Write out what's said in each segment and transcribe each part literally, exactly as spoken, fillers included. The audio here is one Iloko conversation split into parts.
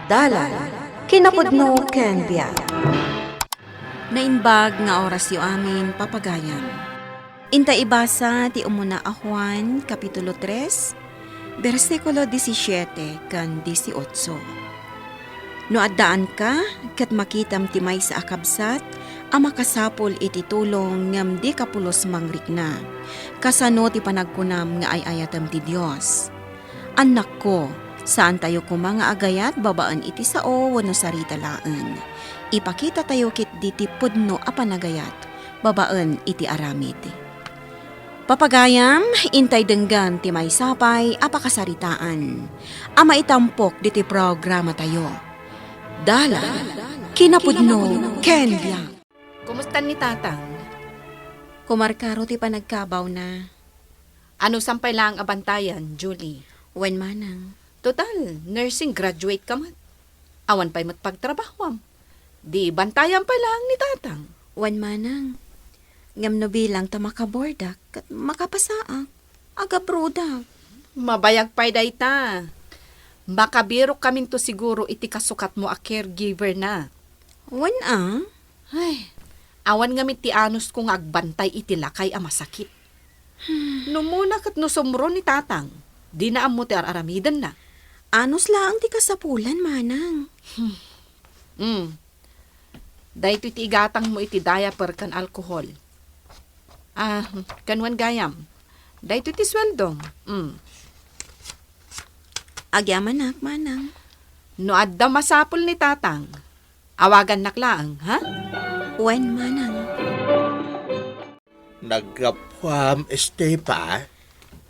Dalan, kinapudno ken biag. Naimbag nga orasyo amin, papagayam. Inta ibasa ti umuna a Juan, Kapitulo tres, bersikulo disisiete ken disiotso. No addaanka ket makitam ti maysa a kabsat a makasapul iti tulong ngem dika pulos mangrikna, kasano ti panagkunam nga ay-ayatem ti Dios? Annakko, saantayo koma nga agayat babaen iti sao wenno sarita laeng. Ipakitatayo ketdi ti pudno a panagayat babaen iti aramid. Papagayam, intay denggen ti maysa pay a pakasaritaan a maitampok ditoy programatayo. Dalan, kinapudno, ken biag. Kumusta ni Tatang? Kumarkaro ti panagkabawna. Anusan pay laeng a bantayan, Julie? Wen manang. Total, nursing graduate ka met. Awan pay met pagtrabahuam. Di bantayan pay laeng ni Tatang. Wen manang. Ngem no bilang ta makabordak ket makapasaak, agabrodak. Mabayag pay dayta. Makabirok kaminto siguro iti kasukatmo a caregiver na. Wen a? Ay, awan ngamin ti anusko nga agbantay iti lakay a masakit. No umuna ket no sumro ni Tatang, dina ammo ti ar-aramidenna. Anus laeng ti kasapulan, manang. Hmm. Daytoy ti igatangmo iti diaper ken alcohol. Ah, ken wen gayam. Daytoy ti sueldom. Hmm. Agyamanak, manang. No adda masapul ni Tatang, awagannak laeng, ha? Wen, manang. Naggapuam, Estepa?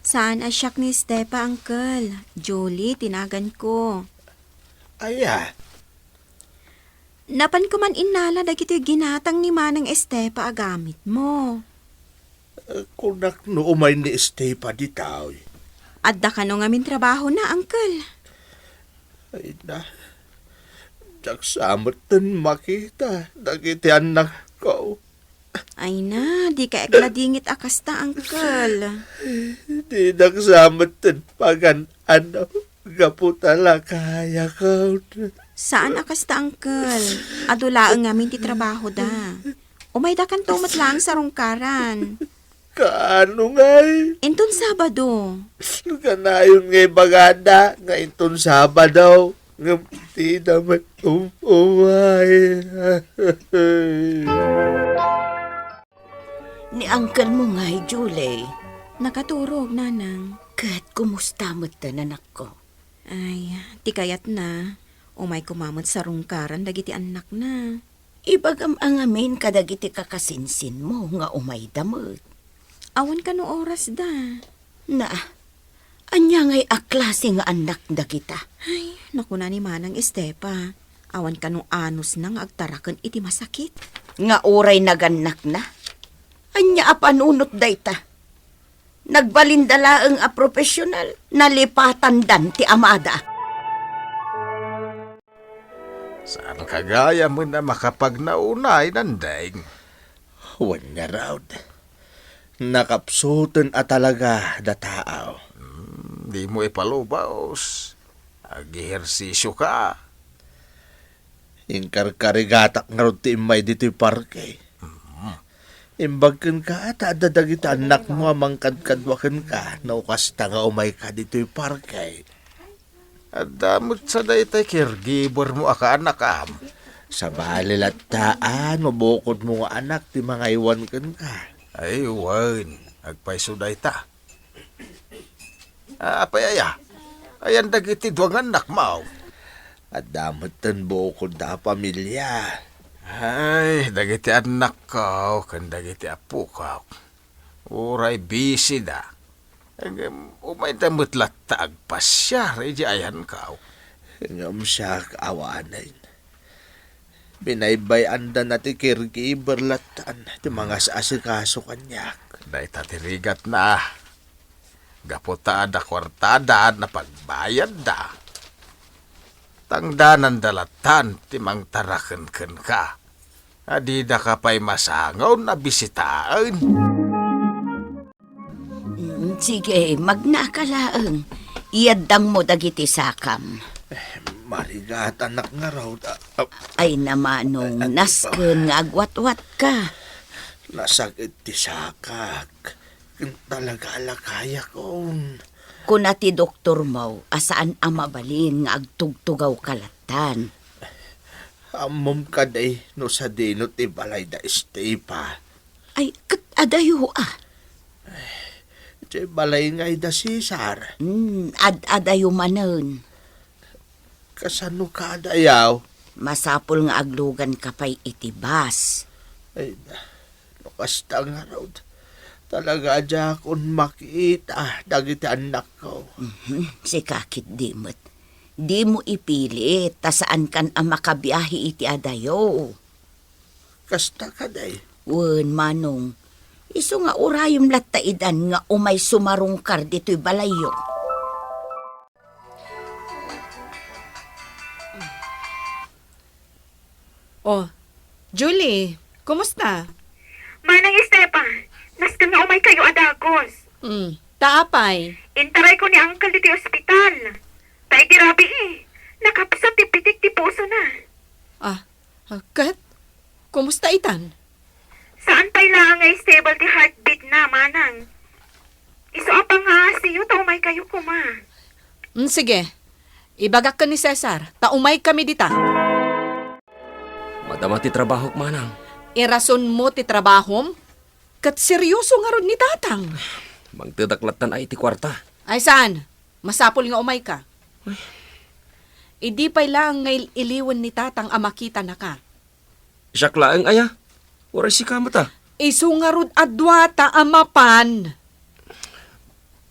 Saan a siak ni Estepa, Uncle. Julie ti naganko. Aya? Napanko man innala dagitoy ginatang ni Manang Estepa a gamitmo. Kunak no umay ni Estepa ditoy. Adda kano ngamin trabahona, Uncle? Ay na, diak sa metten makita dagiti annakko. Ay na, dika agladingit a kasta, Uncle. Dinak sa metten pagan-anam gapu ta lakayakon. Saan a kasta, Uncle. Adu laeng ngamin ti trabahoda. Umaydakanto met laeng sarungkaran. Kaano ngay? Inton Sabado. Kanayon nga ibagada nga inton Sabado. Ngem dida met um-, umay. Ni uncle mo ngay, Julie? Nakaturog, Nanang. Ket kumusta met ti anakko? Ay, ti kayatna, umay koma met sarungkaran dagiti annakna. Ibagam a ngamin kadagiti kakasinsinmo nga umayda met. Awan kano orasda. Na, ania ngay a klase nga annak dagita? Ay, nakuna ni Manang Estepa, awan kano anusna nga agtaraken iti masakit. Nga uray nagannakna? Ania a panunot dayta? Nagbalinda laeng a profesional, nalipatandan ti amada. Saan ka gayamen a makapagnaunay, Nandeng? Wen ngarud, nakapsuten a talaga da taaw. Hmm, dimo ipalubos. Agehersisio ka. Inkarkarigatak ngarud ti immay ditoy parke. Hmm. Imbag kenka ta adda dagiti annakmo a mangkadkadua kenka no kasta nga umayka ditoy parke. Adda met sa daytay caregiver mo a kaanakam. Sabali latta a no bukodmo nga anak ti mangaywan kenka. Ay, wen. Agpayso dayta. Ah, apay aya? Ayan dagiti dua nga annakmo? Adda metten bukodda a pamilia. Ay, dagiti annakko ken dagiti appokok. Uray busy da. Ngem, umayda met latta agpasiar idiay ayanko. Ngem siak awanen. Binaybay-andana ti caregiver lattan ti mangas-asikaso kaniak. Dayta ti rigatna. Gapu ta adda kuartada, napagbayadda. Tangdananda lattan ti mangtaraken kenka. A didaka pay masangon a bisitaen. Mm, sige, magnaka laeng. Iyaddangmo dagiti sakam. Eh, Mari Gatanak ngarud, a, a, Ay, Manong, a, nasken nga agwatwatka. Nasakit ti sakak. Ken talaga a lakayakon. Kuna ti doktormo a saan a mabalin nga agtugtugawka lattan. Ammom kadi no sadino ti balay da Estepa? Ay, ket adayo, a. Diay balay ngay da Cesar. Hmm, ad-adayo manen. Kasano ka adayo? Masapul nga agluganka pay iti bus. Ay, no kasta ngarud, talaga a diakon makita dagiti annakko. Mhm, sika ketdi met. Dimo ipilit, ta saankan a makabiahe iti adayo. Kasta kadi? Wen, Manong. Isu nga urayem latta idan nga umay sumarungkar ditoy balayyo. Oh, Julie, kumusta? Manang Estepa, nasken nga umaykayo a dagus. Hmm, ta apay? Intarayko ni Uncle ditoy ospital. Ta idi rabii, nakapsut ti pitik ti pusona. Ah, ah, ket? Kumusta itan? Saan pay laeng nga stable ti heartbeat na, Manang. Isu a pangngaassiyo ta umaykayo koma. Mm, sige. Ibagak ken ni Cesar, ta umaykami dita. Madama ti trabahok, Manang. Irasonmo ti trabahom? Ket serioso ngarud ni Tatang. Mangtedak lattan a iti kuarta. Ay, saan? Masapul nga umayka. Ay. Idi pay laeng nga il-iliwen ni Tatang a makitanaka. Siak laeng aya? Uray sika met a? Isu ngarud a duata a mapan.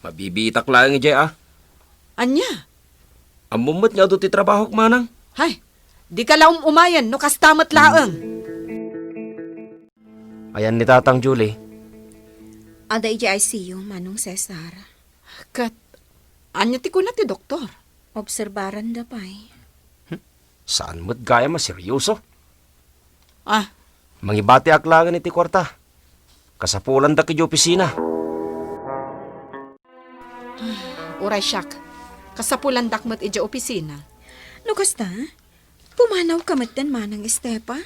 Mabibiitak laeng idiay a. Ania? Ammom met nga adu ti trabahok, Manang. Hay, dika la um-umayen no kasta met laeng. Ayan ni Tatang, Julie? Adda idiay I C U, Manong Cesar. Ket, ania ti kuna ti doktor? Obserbaranda pay. Hmm? Saan met gayam a seryoso? Ah. Mangibatiak laengen iti kuarta. Kasapulandak idiay opisina. Uray siak, kasapulandak met idiay opisina. No kasta, pumanawka metten, Manang Estepa?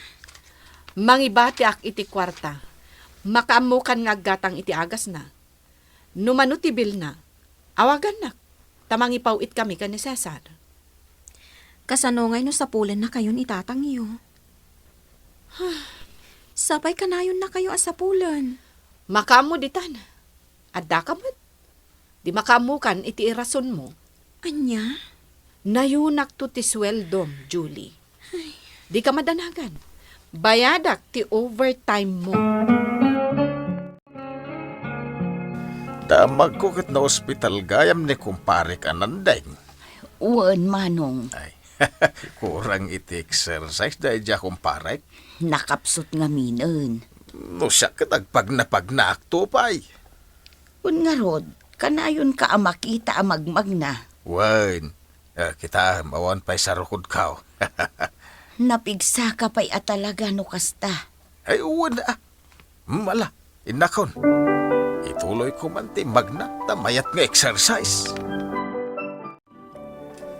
Mangibatiak iti kuarta. Makaammokan nga aggatang iti agasna. No mano ti bilna, awagannak, ta mangipaw-itkami ken ni Cesar. Kasano ngay no sapulenna kayon itatangyo? Sapay kanayonnakayo a sapulen. Makaammo ditan. Addaka met. Di makaammokan iti irasonmo. Ania? Nayonakto ti sueldom, Julie. Ay. Dika madanagan. Bayadak ti overtime mo. Damagko ket naospital gayam ni kumparek a Nandeng. Wen, Manong. Ay, kurang iti exercise daydiay a kumparek. Nakapsut ngaminen. No siak ket agpagnapagnaakto pay. Wen ngarud, kanayonka a makita a magmagna. Wen, eh, kitaem, awan pay sarukodko. Napigsaka pay a talaga no kasta. Ay, wen, a. Mala, innakon. Ituloyko man ti magna, ta mayat nga exercise.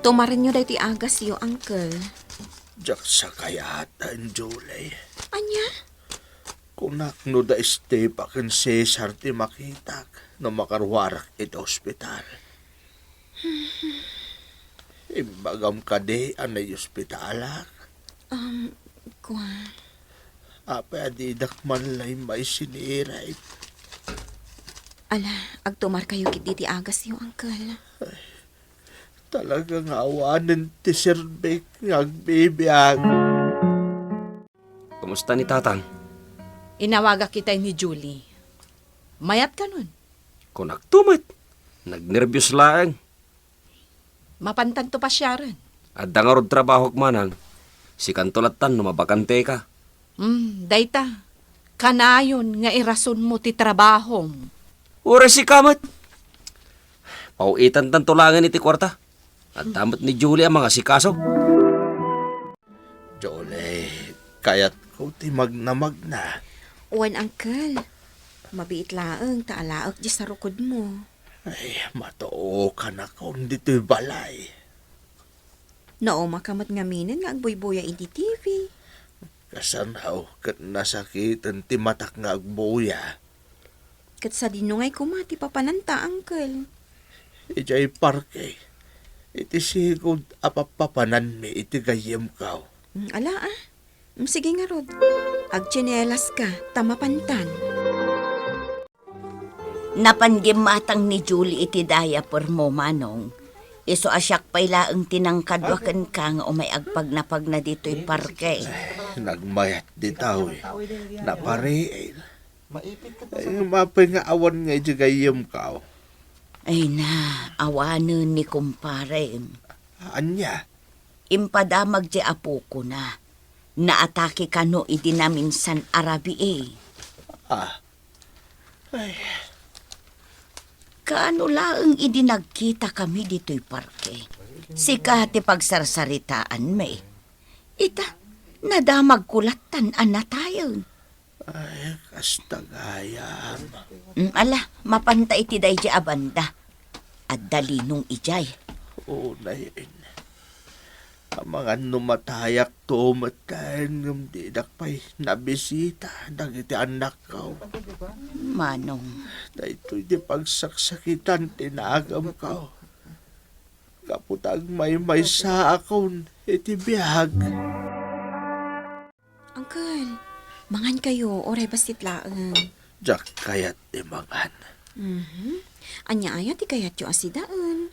Tumarenyo daytoy agasyo, Uncle. Diak sakayaten, Julie. Ania? Kunak no da Estepa ken Cesar ti makitak no makaruarak iti ospital. Imbagam kadi a naiospitalak? Um, kuan. Apay a didak man lay maisiniray? Ala, agtumarkayo ketdi ti agasyo, Uncle. Talaga nga awanen ti serbik nga agbibiag. Kumusta ni Tatang? Inawagak itay ni Julie. Mayat kanon? Kunakto met. Nagnerbios laeng. Mapantanto pasiaren. Adda ngarud trabahok, Manang. Sikanto lattan no mabakanteka. Hmm, dayta. Kanayon nga irasonmo ti trabahom. Uray sika met. Paw-itantanto laengen iti kuarta. Adda met ni Julie a mangasikaso. Julie, kayatko ti magnamagna. Wen, Uncle. Mabiit laeng ta alaek diay sarukodmo. Ay, matuokanakon ditoy balay. Naumaka met ngaminen nga agbuybuya iti T V. Kasano ket nasakiten ti matak nga agbuya. Ket sadino ngay koma ti papananta, Uncle? Idiay parke, iti sigud a papapananmi iti gayyemko. Mm, ala, ah. Mm, sige ngarud. Agtsinelas ka, ta mapantan. Napan gimmatang ni Julie iti diaper mo, Manong. Isu a siak pay laeng ti nangkadua kenka nga umay agpagnapagna ditoy parke. Ay, nagmayat ditoy. Napariil. Ay, mapay nga awan nga iti gayyemko. Ay na, awanen ni kumparem. Ania? Impadamag ti apokona. Naatake kano idi naminsan a rabii. Ah. Ay. Kaano laeng idi nagkitakami ditoy parke? Sika ti pagsarsaritaanmi. Ita, nadamagko lattan a natayen. Ay, kasta gayam. Mm, ala, mapanta iti daydi a banda. Adda linong idiay. Unay, amangan no matayakto metten, ngem didak pay nabisita dagiti annakko. Manong. Daytoy ti pagsaksakitan ti naganko. Gapu ta agmaymaysaakon iti biag. Uncle, mangan kayo, uray bassit laeng. Diak kayat ti mangan. Mhm. Ania aya ti kayatyo a sidaen?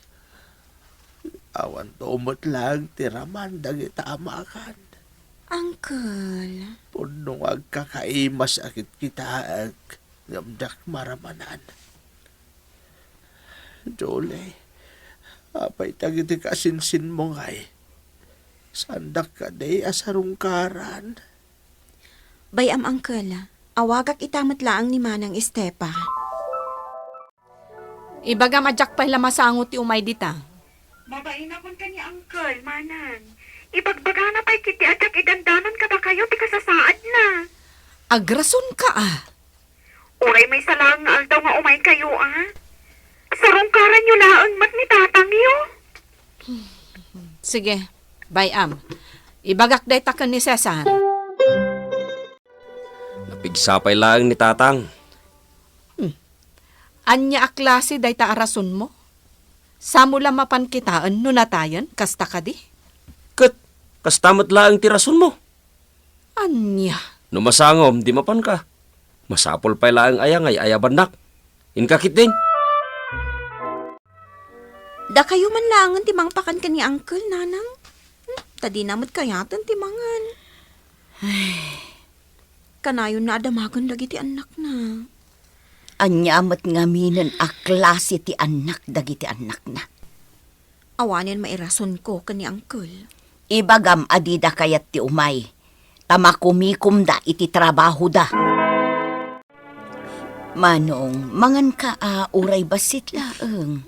Awan to met laeng ti raman dagita a maakan. Uncle. Pudno nga agkakaimas a kitkitaek, ngem diak maramanan. Julie, apay dagiti kasinsinmo ngay? Saandak kadi a sarungkaran? Bay-am, Uncle. Awagak ita met laeng ni Manang Estepa. Ibagam a diak pay la masango ti umay dita. Mabainakon ken ni Uncle, Manang. Ibagbagana pay ketdi a diak idandanon kadakayo ti kasasaadna. Agrasonka, a. Uray maysa laeng nga aldaw nga umaykayo, a. Sarungkaranyo laeng met ni tatangyo. Sige, bay-am. Ibagak dayta ken ni Cesar. Napigsa pay laeng ni tatang. Hmm. Ania a klase dayta a rasonmo? Samo la mapan kitaen no natayen, kasta kadi? Ket kasta met laeng ti rasonmo. Ania? No masangom, di mapanka. Masapul pay laeng aya nga ay-ayabannak. Inka ketdin. Dakayo man laengen ti mangpakan ken ni Uncle, Nanang. Hmm, ta dina met kayaten ti mangan. Ay. Kanayonna a damagen dagiti annakna. Ania met ngaminen a klase ti annak dagiti annakna? Awanen mairasonko ken ni Uncle. Ibagam a dida kayat ti umay, ta makumikomda iti trabahoda. Manong, manganka a uray bassit laeng.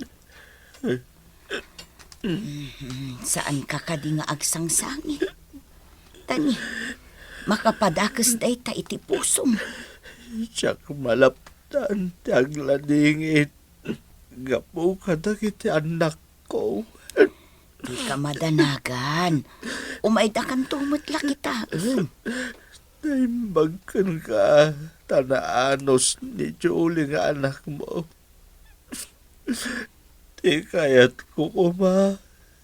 Mhm, saanka kadi nga agsangsangit? Tani, makapadakes dayta iti pusom. Diak malaptan ti agladingit gapu kadagiti annakko. Dika madanagan. Umaydakanto met la kitaen. Naimbag kenka ta naanus ni Julie nga anakmo. Ti kayatko koma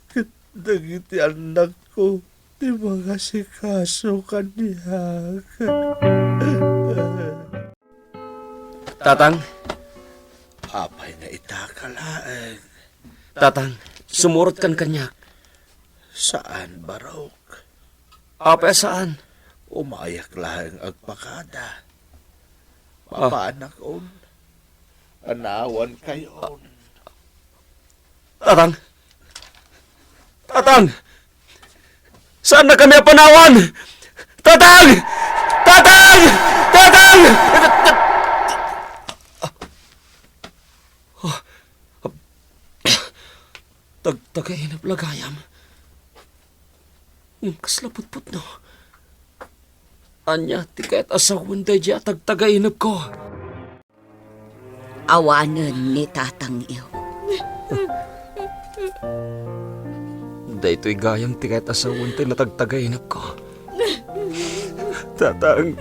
ket dagiti annakko ti mangasikaso kaniak. Tatang. Apay nga ita ka laeng? Tatang, sumurotkan kaniak. Saan, Barok? Apay a saan? Umayak laeng agpakada. Ah. Papanakon. Anawankayon. Tatang! Tatang! Saannakami a panawan! Tatang! Tatang! Tatang! Tagtagainep la gayam. Ngem kasla putputno. Ania ti kayat a sawen daydiay a tagtagainepko? Awanen ni tatangyo. Daytoy gayam ti kayat a sawen ti natagtagainakko. Tatang.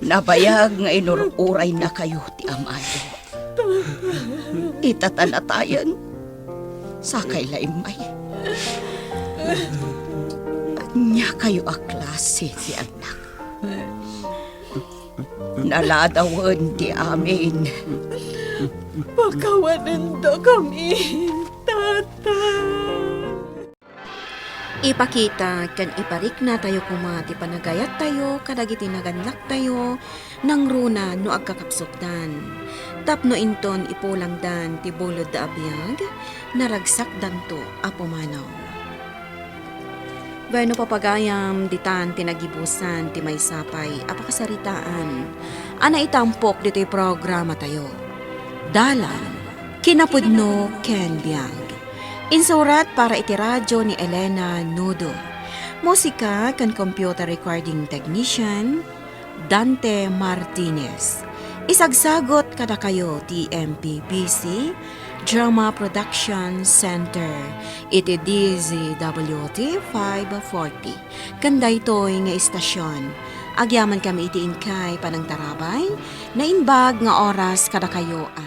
Nabayag nga inur-uraynakayo ti amayo. Ita ta natayen, sakay la immay. Ania kayo a klase ti annak? Naladawen ti amin. Pakawanendakami, Tata. Ipakita ken ipariknatayo koma ti panagayattayo kadagiti nagannaktayo nangruna no agkakapsutdan, tapno inton ipulangdan ti bulodda a biag, naragsakdanto a pumanaw. Wenno, papagayam, ditan ti nagibusan ti maysa pay a pakasaritaan a naitampok ditoy programatayo. Dalan, kinapudno ken biag. Insurat para iti radio ni Elena Nudo. Musika ken computer recording technician, Dante Martinez. Isagsagot kadakayo ti M P B C Drama Production Center iti D Z W T five forty. Ken daytoy nga istasion, agyamankami iti inkay panangtarabay, naimbag nga oras kadakayo a